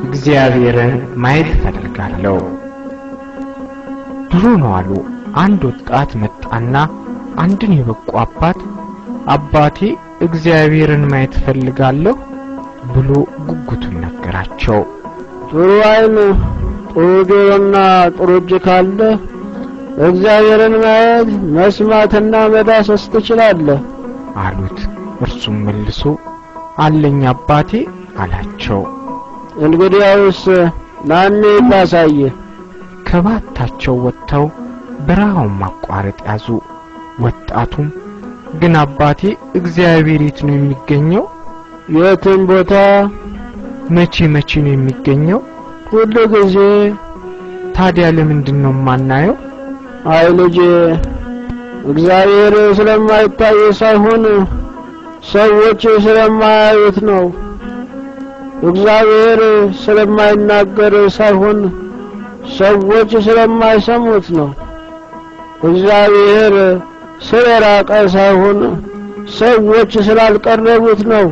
እግዚአብሔርን ማየት እፈልጋለሁ። ድሮ ነው አሉ፣ አንድ ወጣት መጣና አንድን የበቁ አባት አባቴ እግዚአብሔርን ማየት እፈልጋለሁ ብሎ ጉጉቱን ነገራቸው። ጥሩ ዓይን፣ ጥሩ ጆሮና ጥሩ እጅ ካለ እግዚአብሔርን ማየት መስማትና መዳሰስ ትችላለህ አሉት። እርሱም መልሶ አለኝ አባቴ አላቸው። እንግዲያውስ ናኔ ላሳይህ። ከባታቸው ወጥተው በረሃውን ማቋረጥ ያዙ። ወጣቱም ግን አባቴ እግዚአብሔር የት ነው የሚገኘው? የትም ቦታ። መቼ መቼ ነው የሚገኘው? ሁሉ ጊዜ። ታዲያ ለምንድን ነው የማናየው? አይ ልጄ፣ እግዚአብሔር ስለማይታይ ሳይሆን ሰዎች ስለማያዩት ነው። እግዚአብሔር ስለማይናገር ሳይሆን ሰዎች ስለማይሰሙት ነው። እግዚአብሔር ስለራቀ ሳይሆን ሰዎች ስላልቀረቡት ነው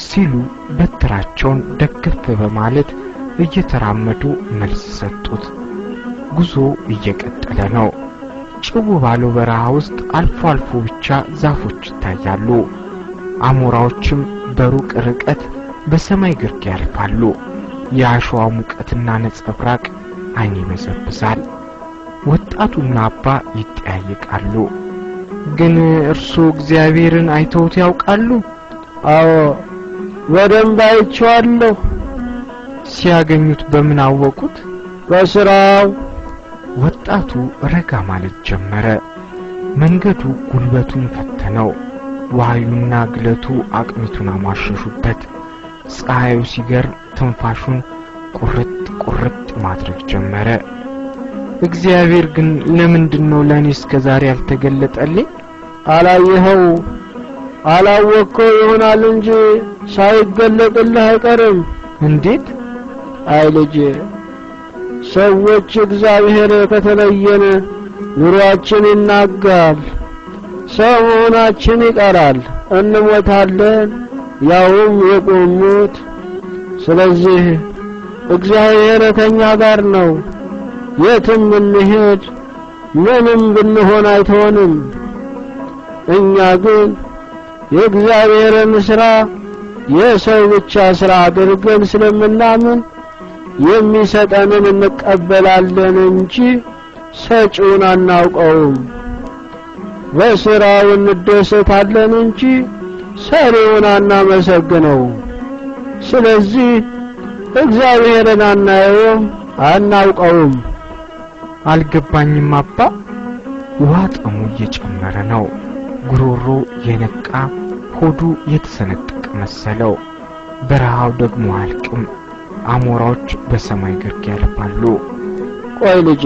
ሲሉ በትራቸውን ደገፍ በማለት እየተራመዱ መልስ ሰጡት። ጉዞ እየቀጠለ ነው። ጭው ባለው በረሃ ውስጥ አልፎ አልፎ ብቻ ዛፎች ይታያሉ። አሞራዎችም በሩቅ ርቀት በሰማይ ግርጌ ያልፋሉ። የአሸዋው ሙቀትና ነጸብራቅ ዓይን ይበዘብዛል። ወጣቱና አባ ይጠያየቃሉ። ግን እርሱ እግዚአብሔርን አይተውት ያውቃሉ? አዎ፣ በደንብ አይቼዋለሁ። ሲያገኙት በምን አወቁት? በስራው። ወጣቱ ረጋ ማለት ጀመረ። መንገዱ ጉልበቱን ፈተነው። ዋዩና ግለቱ አቅሚቱን አሟሸሹበት። ፀሐዩ ሲገርም ትንፋሹን ቁርጥ ቁርጥ ማድረግ ጀመረ። እግዚአብሔር ግን ለምንድን ነው ለእኔ እስከ ዛሬ ያልተገለጠልኝ? አላየኸው አላወቅከው ይሆናል እንጂ ሳይገለጥልህ አይቀርም። እንዴት? አይ ልጄ፣ ሰዎች እግዚአብሔር ከተለየን ኑሯችን ይናጋል፣ ሰው መሆናችን ይቀራል፣ እንሞታለን፣ ያውም የቁም ሞት። ስለዚህ እግዚአብሔር ከኛ ጋር ነው። የትም ብንሄድ ምንም ብንሆን አይተወንም። እኛ ግን የእግዚአብሔርን ሥራ የሰው ብቻ ሥራ አድርገን ስለምናምን የሚሰጠንን እንቀበላለን እንጂ ሰጪውን አናውቀውም። በሥራው እንደሰታለን እንጂ ሰሪውን አናመሰግነውም። ስለዚህ እግዚአብሔርን አናየውም፣ አናውቀውም። አልገባኝም አባ። ውሃ ጥሙ እየጨመረ ነው። ጉሮሮ የነቃ ሆዱ የተሰነጠቀ መሰለው። በረሃው ደግሞ አያልቅም። አሞራዎች በሰማይ ግርጌ ያልፋሉ። ቆይ ልጄ፣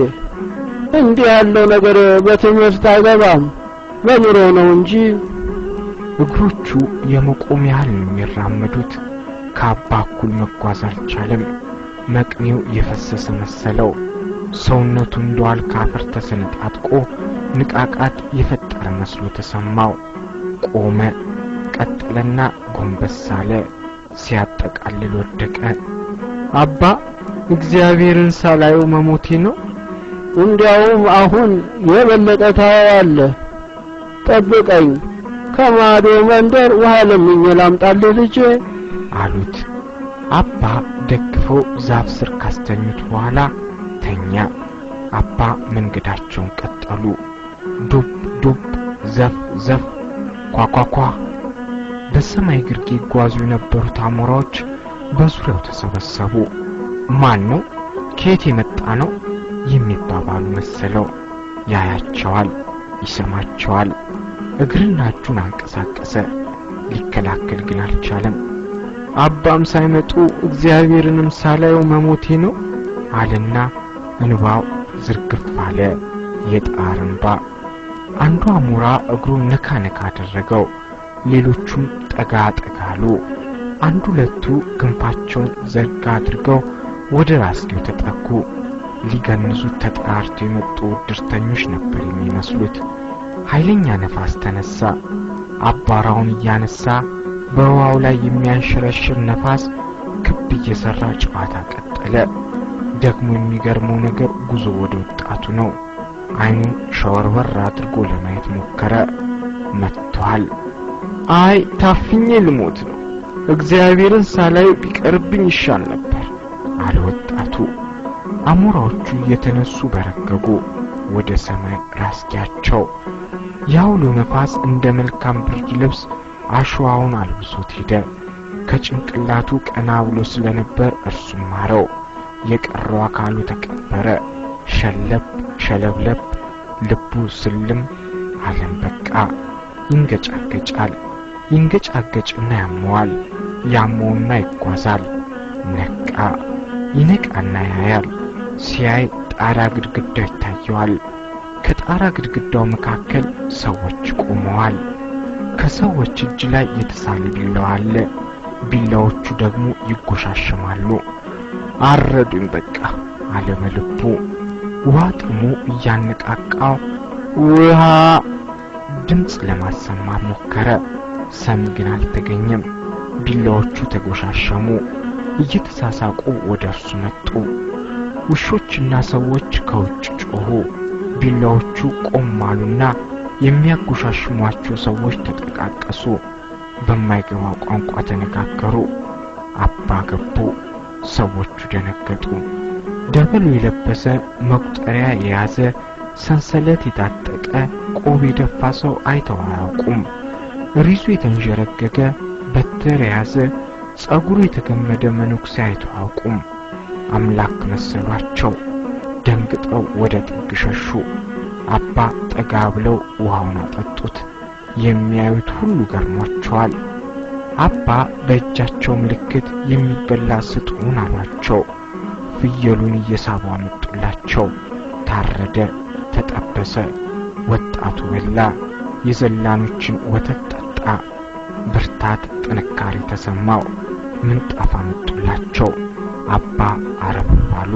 እንዲህ ያለው ነገር በትምህርት አይገባም፣ በኑሮ ነው እንጂ። እግሮቹ የመቆም ያህል ነው የሚራመዱት። ከአባ እኩል መጓዝ አልቻለም። መቅኔው የፈሰሰ መሰለው። ሰውነቱ እንደ ዋልካ አፈር ተሰነጣጥቆ ንቃቃት የፈጠረ መስሎ ተሰማው። ቆመ፣ ቀጠለና ጎንበስ አለ። ሲያጠቃልል ወደቀ። አባ፣ እግዚአብሔርን ሳላየው መሞቴ ነው? እንዲያውም አሁን የበለጠ ታየዋለህ። ጠብቀኝ፣ ከማዶ መንደር ውሃ ለምኜ ላምጣልህ ልጄ አሉት። አባ ደግፈው ዛፍ ስር ካስተኙት በኋላ ተኛ። አባ መንገዳቸውን ቀጠሉ። ዱብ ዱብ፣ ዘፍ ዘፍ፣ ኳኳኳ። በሰማይ ግርጌ ይጓዙ የነበሩት አሞራዎች በዙሪያው ተሰበሰቡ። ማን ነው? ከየት የመጣ ነው? የሚባባሉ መሰለው። ያያቸዋል፣ ይሰማቸዋል። እግርና እጁን አንቀሳቀሰ። ሊከላከል ግን አልቻለም። አባም ሳይመጡ እግዚአብሔርንም ሳላየው መሞቴ ነው አለና እንባው ዝርግፍ አለ። የጣር እንባ። አንዱ አሞራ እግሩን ነካ ነካ አደረገው። ሌሎቹም ጠጋ ጠጋ አሉ። አንዱ ሁለቱ ክንፋቸውን ዘርጋ አድርገው ወደ ራስጌው ተጠጉ። ሊገንዙት ተጠራርተው የመጡ ውድርተኞች ነበር የሚመስሉት። ኃይለኛ ነፋስ ተነሳ። አቧራውን እያነሳ በውሃው ላይ የሚያንሸረሽር ነፋስ ክብ እየሰራ ጨዋታ ቀጠለ። ደግሞ የሚገርመው ነገር ጉዞ ወደ ወጣቱ ነው። አይኑን ሸወርወር አድርጎ ለማየት ሞከረ። መጥቷል። አይ ታፍኜ ልሞት ነው፣ እግዚአብሔርን ሳላይ ቢቀርብኝ ይሻል ነበር አለ ወጣቱ። አሞራዎቹ እየተነሱ በረገጉ ወደ ሰማይ ራስጌያቸው። የአውሎ ነፋስ እንደ መልካም ብርድ ልብስ አሸዋውን አልብሶት ሄደ። ከጭንቅላቱ ቀና ብሎ ስለነበር እርሱም ማረው። የቀረው አካሉ ተቀበረ። ሸለብ ሸለብለብ፣ ልቡ ስልም አለም በቃ። ይንገጫገጫል። ይንገጫገጭና ያመዋል። ያመውና ይጓዛል። ነቃ። ይነቃና ያያል። ሲያይ ጣራ ግድግዳው ይታየዋል። ከጣራ ግድግዳው መካከል ሰዎች ቆመዋል። ከሰዎች እጅ ላይ የተሳለ ቢላዋ አለ። ቢላዎቹ ደግሞ ይጎሻሸማሉ። አረዱኝ በቃ አለ በልቡ። ውሃ ጥሙ እያነቃቃው ውሃ ድምፅ ለማሰማት ሞከረ። ሰሚ ግን አልተገኘም። ቢላዎቹ ተጎሻሸሙ። እየተሳሳቁ ወደ እርሱ መጡ። ውሾችና ሰዎች ከውጭ ጮሁ። ቢላዎቹ ቆም አሉና የሚያጎሻሽሟቸው ሰዎች ተጠቃቀሱ። በማይገባ ቋንቋ ተነጋገሩ። አባ ገቡ። ሰዎቹ ደነገጡ። ደበሎ የለበሰ፣ መቁጠሪያ የያዘ፣ ሰንሰለት የታጠቀ፣ ቆብ የደፋ ሰው አይተው አያውቁም። ሪዙ የተንዠረገገ፣ በትር የያዘ፣ ጸጉሩ የተገመደ መነኩሴ አይተው አያውቁም። አምላክ መሰሏቸው። ደንግጠው ወደ ጥግ ሸሹ። አባ ጠጋ ብለው ውሃውን አጠጡት። የሚያዩት ሁሉ ገርሟቸዋል። አባ በእጃቸው ምልክት የሚበላ ስጡን አሏቸው። ፍየሉን እየሳቡ አመጡላቸው። ታረደ፣ ተጠበሰ። ወጣቱ በላ። የዘላኖችን ወተት ጠጣ። ብርታት፣ ጥንካሬ ተሰማው። ምንጣፍ አመጡላቸው። አባ አረፍ አሉ።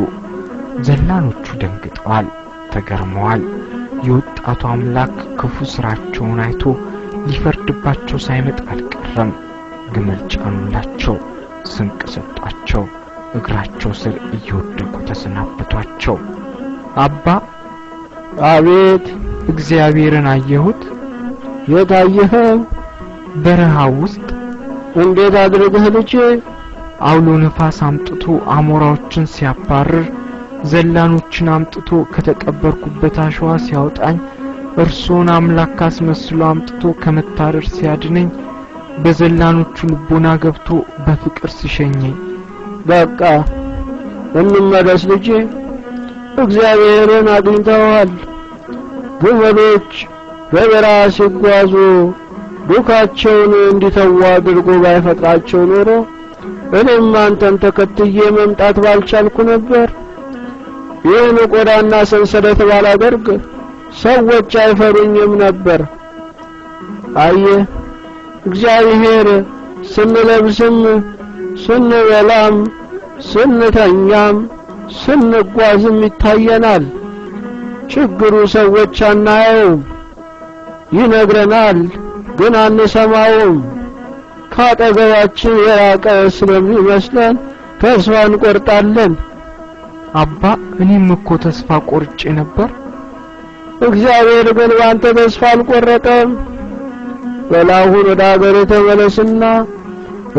ዘላኖቹ ደንግጠዋል፣ ተገርመዋል። የወጣቱ አምላክ ክፉ ስራቸውን አይቶ ሊፈርድባቸው ሳይመጣ አልቀረም። ግመል ጫኑላቸው፣ ስንቅ ሰጧቸው። እግራቸው ስር እየወደቁ ተሰናበቷቸው። አባ አቤት። እግዚአብሔርን አየሁት። የት አየኸው? በረሃ ውስጥ። እንዴት አድርገህ ልጄ? አውሎ ነፋስ አምጥቶ አሞራዎችን ሲያባርር፣ ዘላኖችን አምጥቶ ከተቀበርኩበት አሸዋ ሲያወጣኝ፣ እርሶን አምላክ አስመስሎ አምጥቶ ከመታረር ሲያድነኝ፣ በዘላኖቹ ልቦና ገብቶ በፍቅር ሲሸኘኝ። በቃ እንመለስ ልጄ፣ እግዚአብሔርን አግኝተዋል። ግመሎች በበረሃ ሲጓዙ ዱካቸውን እንዲተዉ አድርጎ ባይፈጥራቸው ኖሮ እኔም አንተን ተከትዬ መምጣት ባልቻልኩ ነበር። ይህን ቆዳና ሰንሰለት ባላደርግ ሰዎች አይፈሩኝም ነበር። አየህ፣ እግዚአብሔር ስንለብስም ስንበላም ስንተኛም ስንጓዝም ይታየናል። ችግሩ ሰዎች አናየውም። ይነግረናል፣ ግን አንሰማውም። ካጠገባችን የራቀ ስለሚመስለን ተስፋ እንቆርጣለን። አባ እኔም እኮ ተስፋ ቆርጬ ነበር። እግዚአብሔር ግን በአንተ ተስፋ አልቆረጠም። በል አሁን ወደ አገር ተመለስና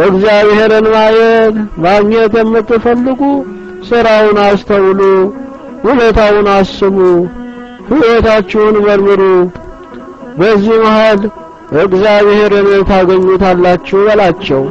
እግዚአብሔርን ማየት ማግኘት የምትፈልጉ ስራውን አስተውሉ፣ ውለታውን አስቡ፣ ሕይወታችሁን መርምሩ። በዚህ መሃል እግዚአብሔርን ታገኙታላችሁ በላቸው።